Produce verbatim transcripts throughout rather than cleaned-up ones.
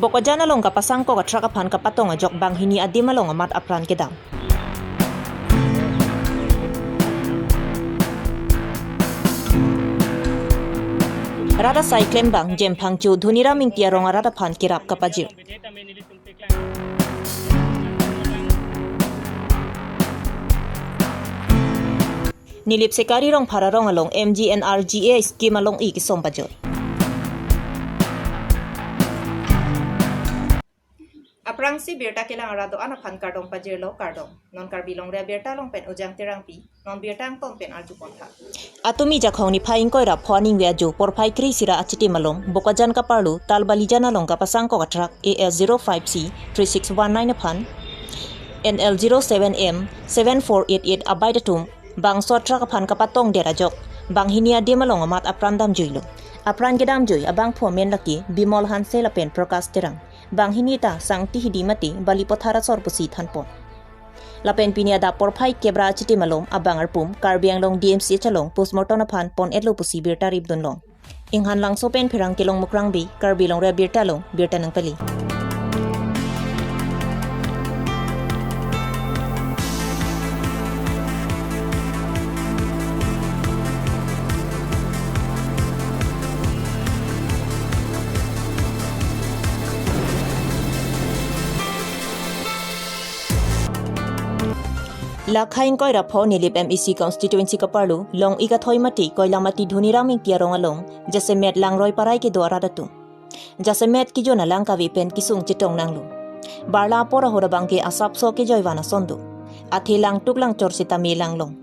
Bokajan along kapasangkok a-truck aphan kapatong ajok banghini adim along amat apran kedam. Rat asai klembang Jemphangcho Dhoniram Ingti arong arat aphan kerap kapajir. Nilip Sekari Rongphar arong along M G N R G A scheme along-i kesom pajor. Aphrangsi birta kelang arat do-an aphan kardom pajirlo, kardom. Non Karbi Longri Abirta along pen Ujang Terangpi, non birta angton pen arju pontha. Atumi Jakhong niphai ingkoi ra pho aningve ajo porphai kre-isi ra achitim along Bokajan kaparlu Talbalijan along kapasangkok a-truck A S zero five C three six one nine aphan N L zero seven M seven four eight eight abike atum bangso a-truck aphan kapatong det ajok banghini adim along amat apran damjuilo. Apran kedamjui abangphu amen lake Bimol Hanse lapen Prakash Terang. Banghini ta Sangti Hidi mate Balipathar asor pusi thanpon. Lapen pini adap porphai kep ra achitim along abang arpum Karbi Anglong D M C H along postmortem aphan pon-etlo pusi birta ripdunlong. Inghan Langso pen Pherangke Longmukrang Bey, Karbi Longri Abirta along birta nangpali. Lakha ingkoi ra pho Nilip M A C constituency kaparlu Long-i Kathoi mate Koilamati Dhoniram Ingti arong along jasemet langroi parai kedo arat atum. Jasemet kejun alang kave pen kesung chetong nanglo. Barla apor ahut abangke asapso kejoi van ason do. Athe langtuk langchor sitame langlong.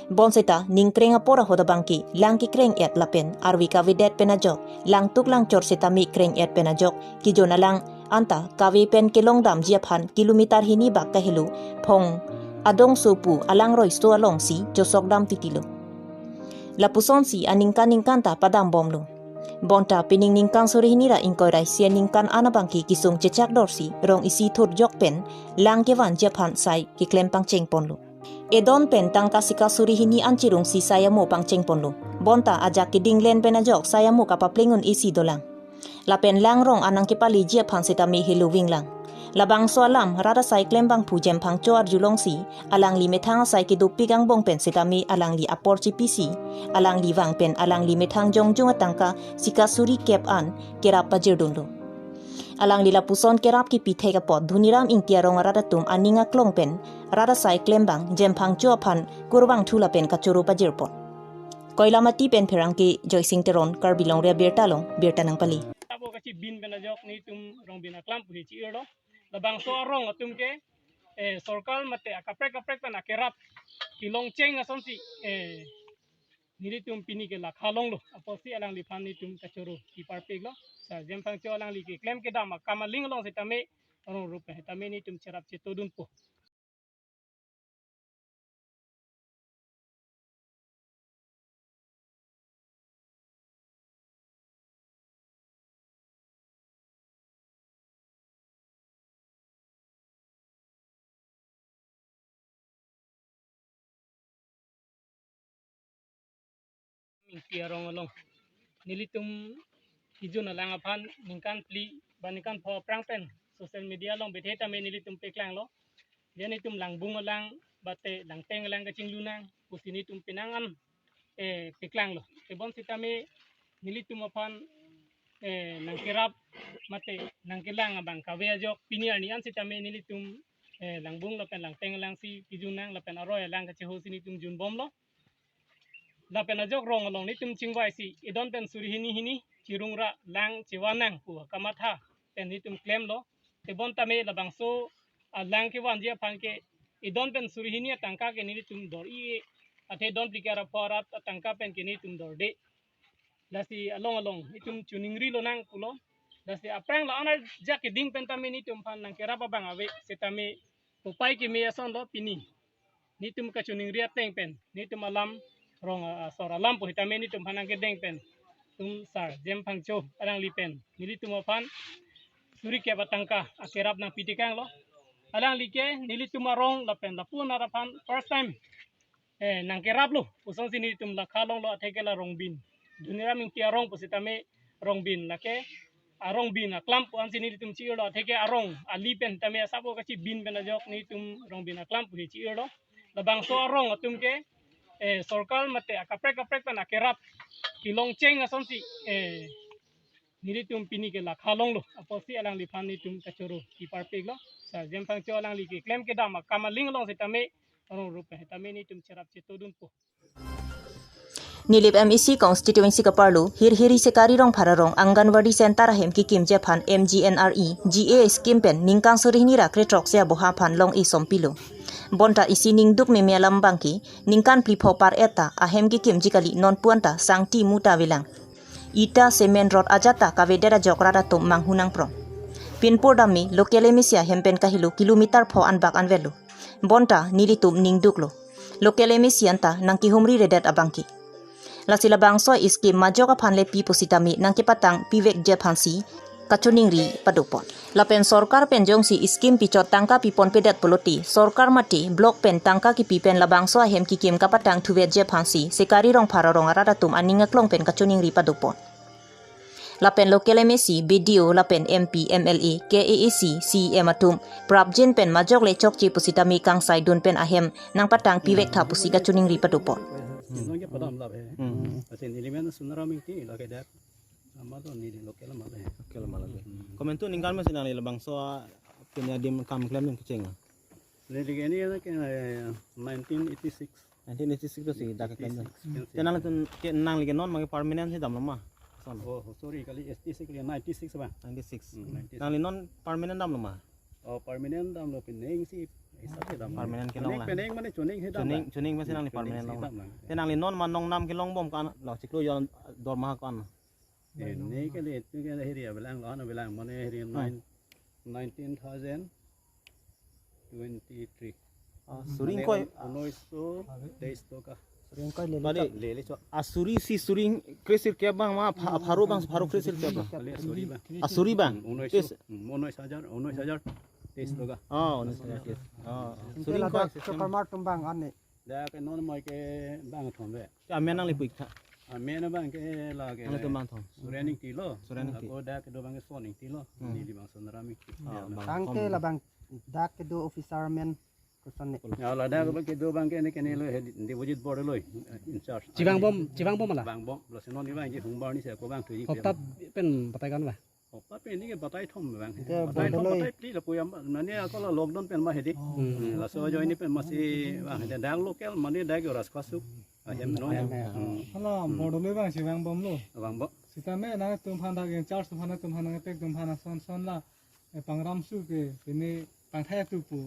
Bonseta ningkreng apor ahut abangke lang kekreng-et lapen arve kavedet pen ajok langtuk langchor sitame kreng-et pen ajok kejun alang anta kave pen kelongdamji aphan kilometer hini bak kahelo phong adongso pu alangroi so alongsi chosok dam titilo. Lapusonsi aningkan ningkan ta padambomlo. Bonta pining ningkan suri hini ra ingkoi ra isi aningkan an abangke kesung chechak dorsi rong isi thurjok pen lang kevanji aphan sai keklem pangchengponlo. Edon pen tangka sika suri hini an chirungsi sai amo pangchengponlo. Bonta ajak kedinglen pen ajok sai amo kapapleng un-esi dolang. Lapen langrong an nangkepaliji aphan sitame helo vinglang. Labangso alam rat asai klembangphu Jemphangcho arjulongsi alangli methang asai kedopik angbong pen sitame alangli apor chipisi alangli vang pen alangli methang jongjung atangka sika suri kep an kerap pajirdunlo. Alangli lapuson kerap kipithek apot Dhoniram Ingti arong arat atum aning aklong pen rat asai klembang Jemphangcho aphan kurvangthu lapen kachoro pajirpon. Koilamati pen Pherangke Joysing Teron, Karbi Longri Abirta along birta nangpali. Tabo kachibin pen ajok nelitum Rongbin aklam pu hi chi-irlo. Labangso arong atum ke, eh, sorkar mate akaprek kaprek pen akerap kelongcheng asonsi, eh, nelitum pini ke lakha longlo. Apotsi alangliphan nelitum kachoro kiparpiklo. Sar Jemphangcho alangli keklem kedam akam aling along sitame arong rup sitame nelitum cherap chetodunpo. Ingti arong along nelitum kejun alang aphan ningkan phli ba ningkan pho aphrang pen social media along bethe tame nelitum peklanglo. Dia nelitum langbung alang bate langteng alang kachinglunang pusi nelitum penang an, eh, peklanglo. Tebon sitame nelitum aphan, eh, nangkerap mate nangkelang abang kave ajok pini arni an sitame nelitum, eh, langbung lapen langteng alangsi kejun nang lapen aroi alang kachehosi nelitum junbomlo. Lapen ajok rong along nelitum chingvaisi edon pen suri hini hini chirung ra lang chevan nang pu kamatha pen nelitum klemlo. Tebon tame labangso alang kevanji aphan ke edon pen suri hini atangka ke nelitum dor-i, athe don phlikar apho arat atangka pen ke nelitum dorde. Lasi along along nelitum choningri lonang pulo. Lasi aphrang la-an arjak keding pen tame nelitum aphan nangkerap abang ave sitame upai keme asonlo pini. Nelitum kachoningri ateng pen nelitum alam rong, ah, asor alam pu hitame nelitum aphan nangkedeng pen tum Sar Jemphangcho alangli pen nelitum aphan suri kep atangka akerap nangpitekanglo. Alangli ke nelitum arong lapen lapu arat aphan first time, eh, nangkeraplo. Pusonsi nelitum lakha longlo, athe ke la Rongbin Dhoniram Ingti arong pusitame Rongbin lake arong bin aklam pu ansi nelitum chi-irlo, atheke arong ali pen tame asap o kachibin pen ajok nelitum arong bin aklam pu he chi-irlo. Labangso arong atum ke, eh, sorkar mate akaprek kaprek pen akerap kelongcheng asonsi, eh, nelitum pini ke lakha longlo. Apotsi alangliphan nelitum kachoro kiparpiklo. Sir James Phangcho alangli keklem kedam akam aling along sitame, arong rup sitame nelitum cherap chetodunpo. Nilip M A C constituency kaparlo, Hirhiri Sekari Rongphar arong Anganwadi Center ahem kekimji aphan M G N R E G A scheme pen ningkan suri hini ra krethrok se aboha aphan long-e sompilo. Bonta isi ningduk meme alam abangke, ningkan phli pho par-et ta ahem kekimji kali, non pu anta sangti mu ta avelang. Ita, cement, rod ajat ta kavedet ajok rat atum manghu nangprong. Pinpur dam me local M A C ahem pen kahelo kilometer pho anbak anvetlo. Bonta nelitum ningduklo. Local M A C anta nangkehumri redet abangke. Lasi labangso scheme majok aphan le pi pusitame nangkepatang pivekji aphansi kachoningri padopon. Lapen sorkar pen jongsi scheme pichot tangka piponpedet pulote, sorkar mate block pen tangka kipi pen labangso ahem kekim kapatang thuvetji aphansi Sekari Rongphar arong arat atum aning aklong pen kachoningri padopon. Lapen local M A C, B D O, lapen M P, M L A, K A A C, C E M atum prapjin pen majok le chokche pusitame kangsaidun pen ahem nangpatang pivek tha pusi kachoningri padopon. Nonke padam lap he. Asin ilimen Sonaram Ingti lake dak. Amat on nili local amat he. Oke lama lagi. Komentu ningkan masi nangli labangso a, punya dim kam klem yang kecing. Nili ke ini ke eh, nineteen eighty-six. Nineteen eighty-six to si dak klem. Tenang tun ke nangli ke non magi permanent si damlo ma. Son. Oh, sorry kali eighty-six kali ninety-six bang. Ninety-six. Hmm, ninety-six. Nangli non permanent damlo ma. Oh, permanent damlo peneng si isa ke dam. Permanent ke long lang. Peneng mane chuning he dam. Chuning chuning masi nangli permanent long. Te nangli non ma nongnam kelong bom kan lo chiklo jon dorma kan. Ini ke le itu ke hiri avelang lo avelang mane hiri nine nineteen thousand twenty-three. Ah, suring koi Unoiso teis toka. bali Lele cho. Asuri si suring krisir ke bang ma pha- pharo bang pharo krisir ke bang. Kali suri bang. Asuri bang. Unoiso. Unois hajar, unois hajar teis toka. Oh, unois hajar kis. Oh. Suring koi Chokarmar tumbang ane. Dak non mai ke bang thom ve. Amen nangli puik tha. Amen bang ke la ke. Nangli tumbang thom. Surening tilo. Surening ti. Ako dak do bang soning tilo. Nili bang Sonaram Ingti. Ah, bang Tangte thom. Labang dak kedo officer men kuson ne. Ya la dak bang ke do bang ke ne ke ne lo he deposit board lo in charge. Chevang bom, chevang bom ala. Bang bom lo senon ni bang je hung bar ni se ko bang tu ji. Hopta pen batai kan ba. Hopta pen ni ke batai thom bang. Dia Batai thom board lo. Batai pli lo puyam mane ako la lockdown pen ma hedi. La so join ni pen masi bang hedi dak local mane dak ras khasuk. Ahem no. Hala board lo bang chevang bom lo. Bang bom. Sitame nangtum phan dak in charge tum phan tum phan nangpek tum phan son son la. Eh, pangram su ke pini pangthai tu pu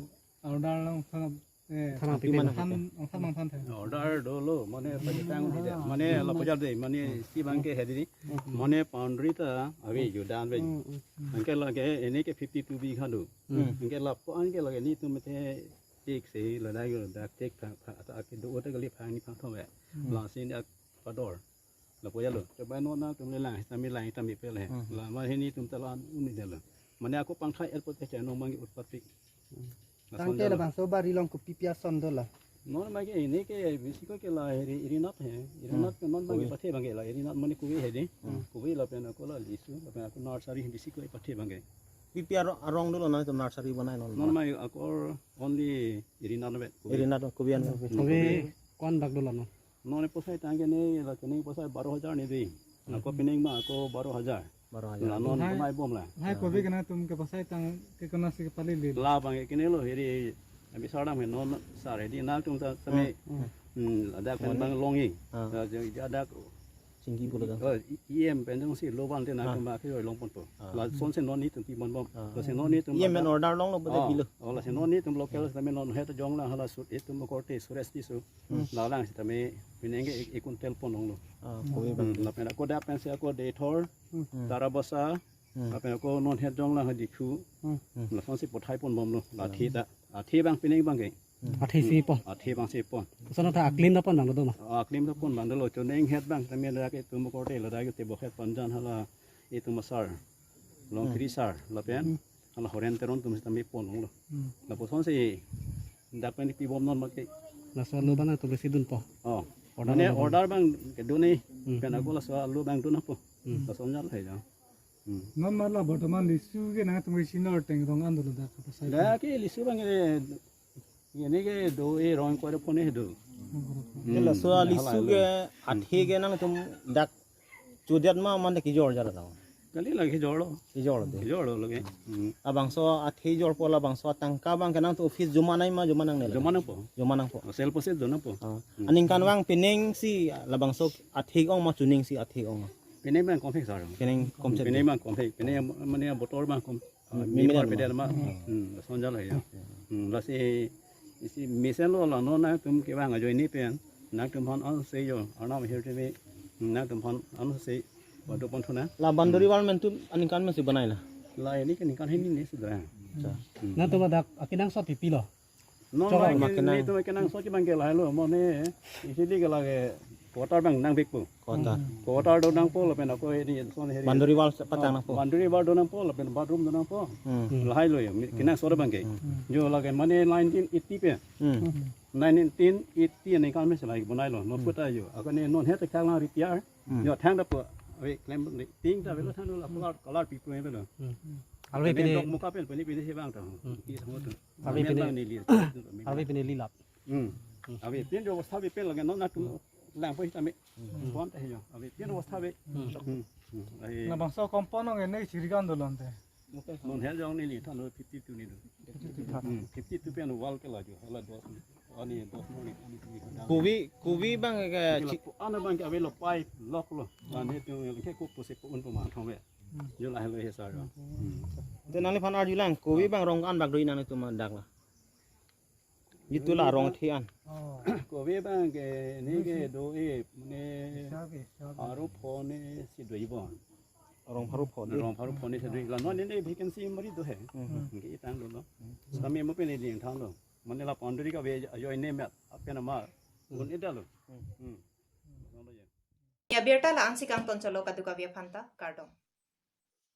order long than eh Than pi than mana than than than than. Order dolo mane pajatang di de mane la pajar de mane si bang ke hedi mane boundary ta ave judan ve. Anke la ke ini ke fifty two bigha do. Anke la po anke la ke ni tum te tik se la da yo da tik tha tha ta ke do ta ke li phang ni phang thong ve. La sin ak pador. La po ya lo. Coba no na tum le lang, tami lang, tami pe le. La ma hini tum talan uni de lo. Mane ako pangthai airport ke chai no mangi utpatpik. Tangte labangso bari long kopi pi ason do la. Non ma ke ini ke bisi ko ke la heri irinat he. Irinat ke non ma ke pathe bang ke la irinat mane kuwi he di. Kuwi la pen ako la lisu, la pen ako nursery bisi ko pathe bang ke. Pi pi arong arong dolo na itu nursery banai non. Non ma ako only irinat ve. Kuwi. Irinat kubian. Tapi kuan dak dolo no. Non posai tangke ne la kene posai baro hajar ne di. Ako pining ma ako baro hajar. Baro La hajar. non Hai. Mai bom la. Hai kopi kena tum ke pasai tang ke kena si kepali li. La bang kene lo heri. Abi sardam he non sar hedi na tum ta tame. Hmm, ada kan bang longi. Ah. Ya jadi ada Singgi pulo dang. Oh, I M pen jong si lo ban te na tum ba ke long pon to. La son se non ni tum pi mon bom. La se non ni tum. Iya men order long lo bade bilo. Oh, la se non ni tum local tame non het jong la hala sut itum korte suresti su. La lang sitame pinenge ikun telpon long lo. Ah, kowe Hmm, la pen ako da pen se ako de thor. Tarabasa. La pen ako non het jong la ha dikhu. La son se pothai pon bom lo. La thi ta. Athi bang pineng bang ke. Athi si pon. Athi bang se pon. Sana ta aklim da pon bang do ma. Aklim ta pon bang dolo choneng het bang tame la ke tum korte la da ke te bo het panjan hala itum asar. Long kri sar la pen. Hala horen teron tum tame pon long lo. La poson se dak pen pi bom non ma ke. Na so lo bana to besi dun po. Oh. Order Mane lo bang. Order bang ke duni pen ako la so lo bang dun po. La son jal hai ja. Hmm. Non ma la bortoman lisu ke nangtum ke sinor teng rong an dolo dak apa saja. Dak ke lisu abang ke, ini ke do e rong kore pone do. Hmm. Ke laso lisu ke athe ke nangtum dak chudet ma mane kejor jala tau. Kali lagi kejor lo. Kejor lo de. Kejor lo lagi. Hmm. Labangso athe jorpo labangso atangka abang ke nangtum office joma nai ma joma nangne la? Joma nangpo. Joma nangpo. Sel poset joma nangpo. Ah. Hmm. Aningkan abang penang si labangso athe ong ma chuning si athe ong? Penang abang komplek sar. Penang komplek. Penang abang komplek. Penang mane botor abang kom. Hmm, ah, mimir mimir ma. Peder ma. Hmm. Hmm, sonjal ya. Hmm, lasi isi mesen lo la non nangtum ke abang ajoine pen. Nangtum aphan an se jo. Arnam ahirjume. Hmm, nangtum aphan an se. Wadu pon thuna. La boundary wall mentu aningkan men si banai la? La ini ke ningkan hini ne sudah. Acha. Hmm. Nangtum dak akenangsot pipi lo? Non chok lagi ma kenang. Ni tu kenangsot ke abang ke lahai lo, mane isi di ke lagi quarter abang nang bik pu. Quarter. Hmm. Quarter do nangpo lapen ako ini son heri. Boundary wall sepatang nangpo. Boundary wall do nangpo lapen bathroom do nangpo. Hmm. Lahai lo ya, mi-, kenangsot abang ke. Hmm. Jo lagi mane nineteen eighty pen. Hmm. Nineteen eighty aningkan men si lahai bonai lo, non puta jo. Ako ne non het khang lang retire. Hmm. Jo thang da po, ave klem ting ta avelo thang lo la color, color pipo avelo. Hmm. Alve pine dok muka pen pine pine si abang ta. Hmm. Ti thang tu. Ave pine, ave pine lilap. Hmm. Ave pin jo sa ave pen lagi non nangtum lang po tame. Hmm. Pon ta jo. Ave pin jo sa ave. Hmm. Hmm. Hmm. Ai. Labangso compound ong ene chirigan dolo ante. Non hel jong neli than lo fifty two ni do. Fifty two than. Hmm, fifty two pen wall ke la jo, hala dos. Ani dos mo ni, ani ni. Kovi, kovi abang ke chi- Ana abang ke avelo pipe lock lo. Ani tu ke ko pose ko un poma thong ve. Hmm. Jo lahai lo he sar. Hmm. Te nangliphan arjulang, kovi abang rong an bak do nangtum dak la? Itu la rong athe an. Oh. Kovi abang ke ni ke do e ne. Isa ke, isa ke. Pharo pho ne si do ibon. Rong pharo pho de. Rong pharo pho ne si do la non ne vacancy mari do he. Hmm. Ke itang do lo. Hmm. Sami mo pen ne ding thang lo. Mane la boundary ke ave ajoine met apen ama. Hmm. Gun ida lo. Hmm. Hmm. Ya birta la-an si kangton cholo kadokave aphanta, kardom.